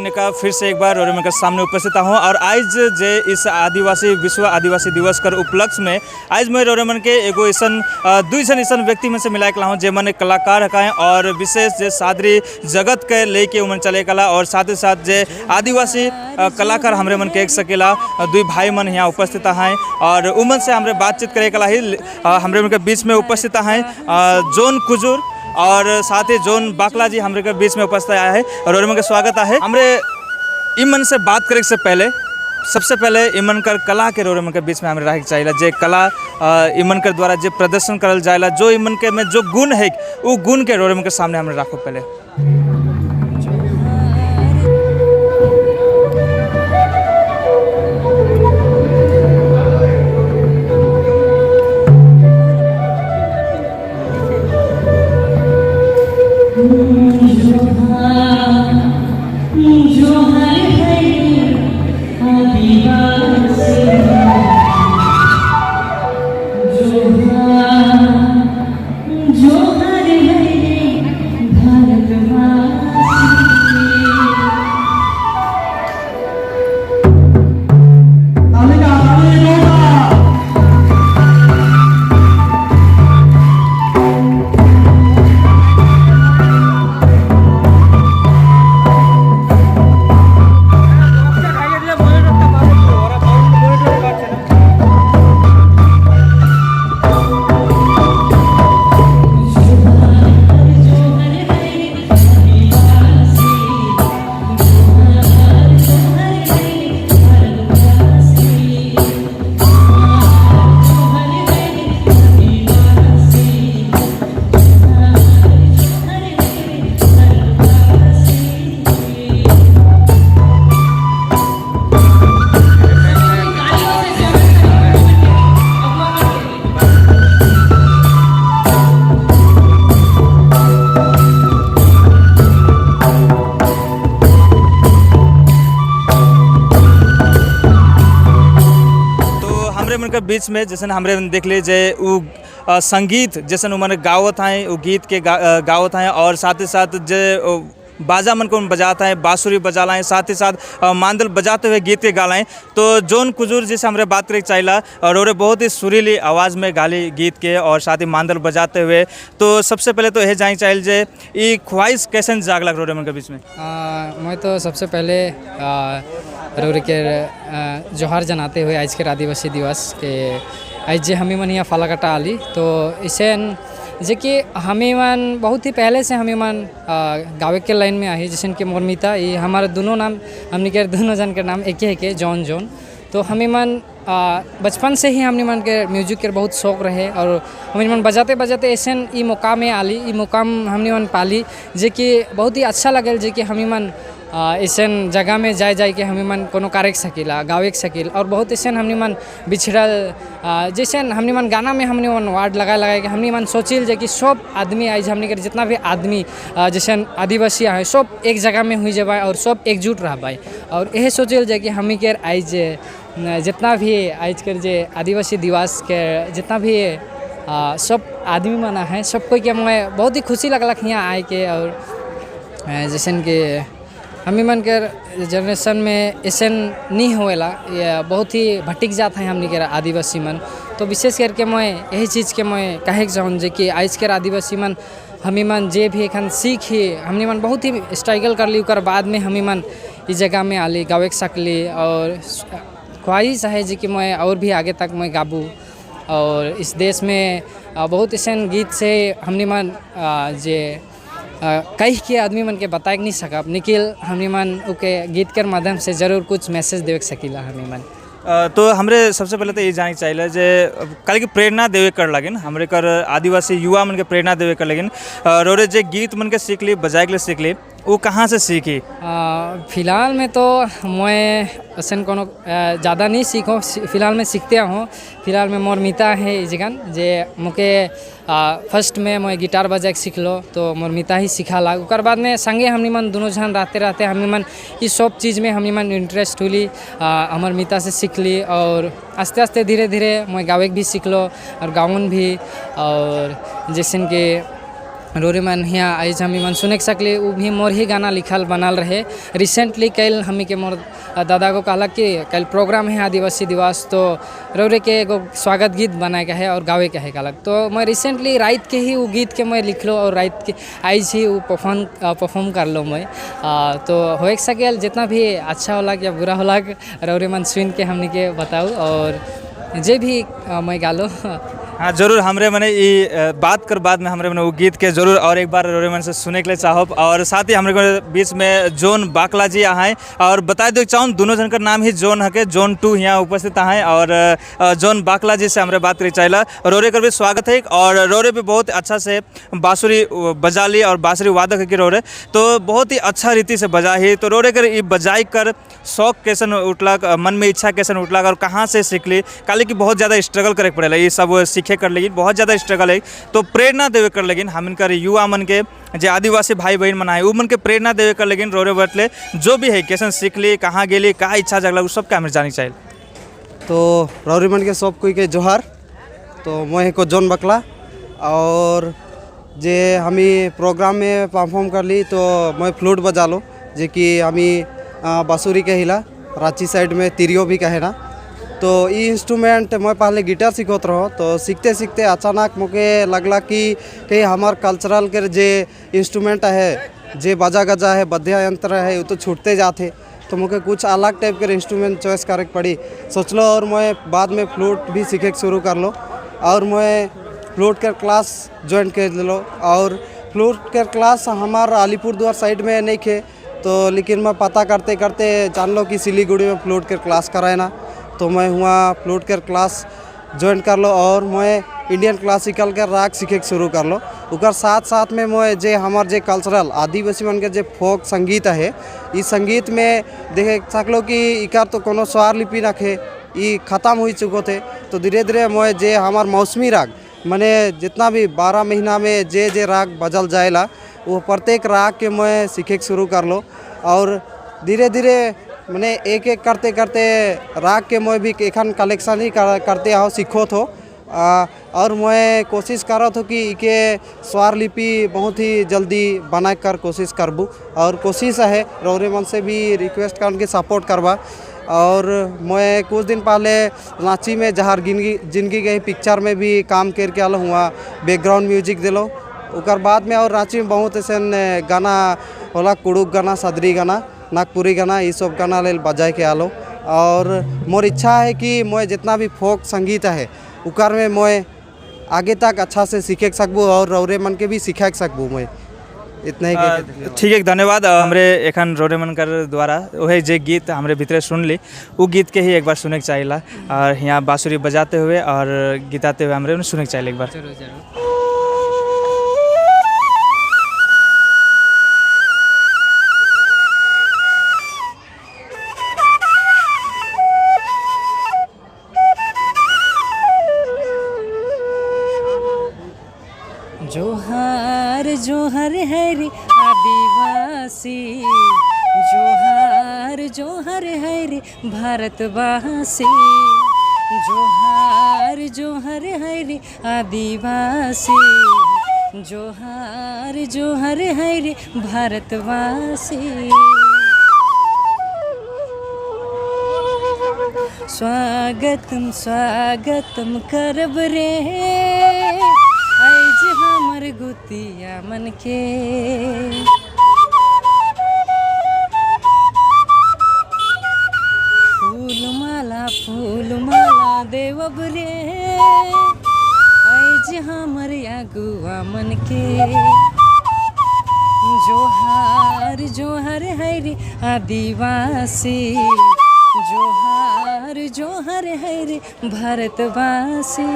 का फिर से एक बार और के सामने उपस्थित हूँ और आज जे इस आदिवासी विश्व आदिवासी दिवस कर उपलक्ष्य में आज मैं रोरेमन के एगो ऐसन दुई जन ऐसन व्यक्ति में से मिलाए के हूँ जे मन कलाकार हकाएँ और विशेष जे सादरी जगत के लेके उमन चले कला और साथ ही साथ जे आदिवासी कलाकार हमरे मन के एक सकेला दुई भाई मन यहाँ उपस्थित हैं और उमन से हमरे बातचीत करे कला ही हमरे मन के बीच में उपस्थित हैं जोन कुजूर और साथ ही जोन बाकला जी हमरे के बीच में उपस्थित आया है और उनके के स्वागत है। हमरे इमन से बात करे से पहले सबसे पहले इमन कर कला के रोरे मन के बीच में हमरे रहे के चाहिए जे कला इमन कर द्वारा जे प्रदर्शन करल जाएला, जो इमन के में जो गुण है वो गुण के रोरे मन के सामने हमरे राखो पहले। जोहार है आदिवासी, जोहार जोहार है भारतवासी। जोहार है आदिवासी, जोहार जोहार है भारतवासी, जोहार है आदिवासी, जोहार जोहार है भारतवासी। तो हमरे मन के बीच में जैसे हमरे देख ली जे उ संगीत जैसे उमन गावत हैं, उ गीत के गावत हैं और साथ ही साथ जे बाजा मन को बजाता है, बांसुरी बजाला है, साथ ही साथ मांदल बजाते हुए गीत के गालाएँ। तो जोन कुजूर जैसे हमरे बात करे चाहिला और और बहुत ही सुरीली आवाज़ में गाली गीत के और साथ ही मांदल बजाते हुए। तो सबसे पहले तो यह जाए चाहिए जे ई ख्वाहिश कैसे जागलक रोरे मन के बीच में? मैं तो सबसे पहले रौरे के जोहार जनाते हुए आज के आदिवासी दिवस के आज जे हमी मन यहाँ फालाकाटा आली, तो इसे जे कि हमी मन बहुत ही पहले से हमी मन गावे के लाइन में आई, जैसे कि मोर मिता ये हमारे दोनों नाम, हमनी के दोनों जन के नाम एक ही है के जॉन जॉन। तो हमी मन बचपन से ही हमनी मन के म्यूजिक के बहुत शौक रहे और हमनी मन बजाते बजाते ऐसे ई मौका में आली, ई मौका हमनी मन पाली जे कि बहुत ही अच्छा लगल, जे कि हमी मन ऐसन जगह में जाए जाए के हमी मन कोनो करे सकीला, गावे सकील। और बहुत ऐसन हमनी मन बिछड़ल जैसे हमनी मन गाना में हमनी मन वार्ड लगा लगा के हमनी मन सोचिल जे कि सब आदमी आज हमनी के जितना भी आदमी जैसे आदिवासी आए सब एक जगह में हुई जबाए और सब एकजुट रह पाए। और यही सोचिल जे कि हमनी के आज जितना भी आज के जे आदिवासी दिवस के जितना भी सब आदमी मना है सब कोई के मैं बहुत ही खुशी लगलक यहाँ आए के। और जैसन कि हमी मन के जनरेशन में ऐसन नहीं होएला, ये बहुत ही भटक जाता है हमनी के आदिवासी मन। तो विशेष करके मैं यही चीज़ के मैं कहे के चाहूँ जे कि आज के आदिवासी मन हमी मन जे भी एखन सीखी हमनी मन बहुत ही स्ट्रगल कर ली, ओकर बाद में हमी मन इस जगह में आली गावे के सकली। और ख्वाहिश है जे कि मैं और भी आगे तक मैं गाबू और इस देश में बहुत ऐसा गीत से हमनी मन जे कह के आदमी मन के बताए नहीं सकब, निकिल हमनी मन ओके गीत के माध्यम से जरूर कुछ मैसेज देवे सकीला हमनी मन। तो हमरे सबसे पहले तो ये जाने चाहिए जे कल के प्रेरणा देवे कर लगिन हमरे कर आदिवासी युवा मन के प्रेरणा देवे कर लगिन रोरे जे गीत मन के सीख ली बजाए के लिए सीख ली वो कहाँ से सीखी? फिलहाल में तो मैं असन कोनो ज़्यादा नहीं सीखो, फिलहाल में सीखते हूँ। फिलहाल में मोर मिता है इस जगह जे मोके फर्स्ट में मैं गिटार बजाए के सीखलो तो मोर मिता ही सिखाला। ओकर बाद में संगे हमनी मन दोनों जन रहते रहते हमनी मन इस सब चीज़ में हमनी मन इंटरेस्ट हुली, हमार मिता से सीखली और आस्ते आस्ते धीरे धीरे मैं गावे के भी सीखलो और गाउन भी। और जैसन कि रोरे मन हिया आज हमी मन सुने के सकली, उ भी मोर ही गाना लिखल बनल रहे। रिसेंटली कल हमी के मोर दादा को कहला कि कल प्रोग्राम है आदिवासी दिवस, तो रौरे के एगो स्वागत गीत बनाए के है और गावे के है कहलक। तो मैं रिसेंटली रात के ही वो गीत के मैं लिखलो और रात के आज ही वो परफॉर्म परफॉर्म कर लो मैं। तो हो सकेल जितना भी अच्छा होला या बुरा होला, रौरे मन सुन के हमनी के बताऊ और जे भी मैं गालो। हाँ, जरूर। हमरे मने ई बात कर बाद में हमरे मने वो गीत के जरूर और एक बार रोरे मन से सुने के लिए चाहब। और साथ ही हमरे के बीच में जोन बाकला जी आए और बता दो चाहूँ, दोनों जन का नाम ही जोन हके, जोन टू यहाँ उपस्थित आए और जोन बाकला जी से हमरे बात करे चाहिए। रोरे कर भी स्वागत है और रोरे भी बहुत अच्छा से बांसुरी बजा ली और बांसुरी वादक है कि रोरे तो बहुत ही अच्छा रीति से बजा ही। तो रोरे कर ई बजाई कर शौक कैसन उठलक, मन में इच्छा कैसन उठलक और कहाँ से सीखली? काले कि बहुत ज़्यादा स्ट्रगल करे के पड़ेला ये सब सीखे कर, लेकिन बहुत ज़्यादा स्ट्रगल है। तो प्रेरणा देवे कर लेकिन हम इनकर युवा मन के, जे आदिवासी भाई बहन मन है, उ मन के प्रेरणा देवे कर लेकिन रोरे बटले जो भी है, कैसन सीखली, कहाँ गेली, कहाँ इच्छा जगला, उ सब के हमें जाने चाहिए। तो रौरी मन के सब कोई के जोहार। तो मैं को जोन बकला और जे हमी प्रोग्राम में परफॉर्म कर ली, तो मैं फ्लूट बजा लो, जे कि हमी बांसुरी के हिला, रांची साइड में तिरियो भी कहे ना। तो ये इंस्ट्रूमेंट मैं पहले गिटार सीखत रहो, तो सीखते सीखते अचानक मोके लगला कि हमार कल्चरल के जे इंस्ट्रूमेंट है, जे बाजा गाजा है, वाद्य यंत्र है, वो तो छूटते जाते। तो मोके कुछ अलग टाइप के इंस्ट्रूमेंट चॉइस करे के पड़ी, सोचलो और मैं बाद में फ्लूट भी सीखे के शुरू कर लो और मैं फ्लूट के क्लास ज्वाइन कर लो। और फ्लूट के क्लास हमार अलीपुर द्वार साइड में नहीं खे, तो लेकिन मैं पता करते करते जान लो कि सिलीगुड़ी में फ्लूट के क्लास कराए ना, तो मैं हुआ फ्लूट के क्लास ज्वाइन कर लो और मैं इंडियन क्लासिकल के राग सीखे के शुरू कर लो। उकर साथ साथ में मैं जे हमार जे कल्चरल आदिवासी मन के जे फोक संगीत है, इस संगीत में देखे सकलो कि इकर तो कोनो स्वर लिपि रखे, ई ख़त्म हो चुको थे। तो धीरे धीरे मैं जे हमार मौसमी राग, माने जितना भी 12 महीना में जे जे राग बजल जाएला, वो प्रत्येक राग के मैं सीखे के शुरू कर लो और धीरे धीरे माने एक एक करते करते राग के मैं भी एखन कलेक्शन ही करते आओ, सीखो थो और मैं कोशिश करत हो कि इके स्वर लिपि बहुत ही जल्दी बना कर कोशिश करबू और कोशिश है रौरे मन से भी रिक्वेस्ट कर के सपोर्ट करबा। और मैं कुछ दिन पहले रांची में जहार जिंदगी जिंदगी के पिक्चर में भी काम करके आलो हुआ, बैकग्राउंड म्यूजिक दिलो। ओकर बाद में और रांची में बहुत ऐसे गाना होला, कुड़ुक गाना, सदरी गाना, नागपुरी गाना, ये सब गाना ले बजाए के आलो। और मोर इच्छा है कि मैं जितना भी फोक संगीत है, उकर में मैं आगे तक अच्छा से सीखे सकबू और रौरे मन के भी सिखा सकबू। मैं इतना ही कह के। ठीक है, धन्यवाद। हमरे एखन रोरेमन कर द्वारा वही जे गीत हमरे भीतरे सुन ली, वो गीत के ही एक बार सुने के चाहिए और यहाँ बांसुरी बजाते हुए और गीताते हुए हमरे सुने के चाहिए एक बार। जरूर जरूर। जोहार जोहार है रे आदिवासी, जोहार जोहार है रे भारतवासी, जोहार जोहार है रे आदिवासी, जोहार जोहार है रे भारतवासी। स्वागतम स्वागतम करब रे आइज हमर गुतिया मन के। फूल माला फूल माला देवब रे आइज हमर अगुआ मन के। जोहार जोहार है रे आदिवासी, जोहार जोहार है रे भारतवासी।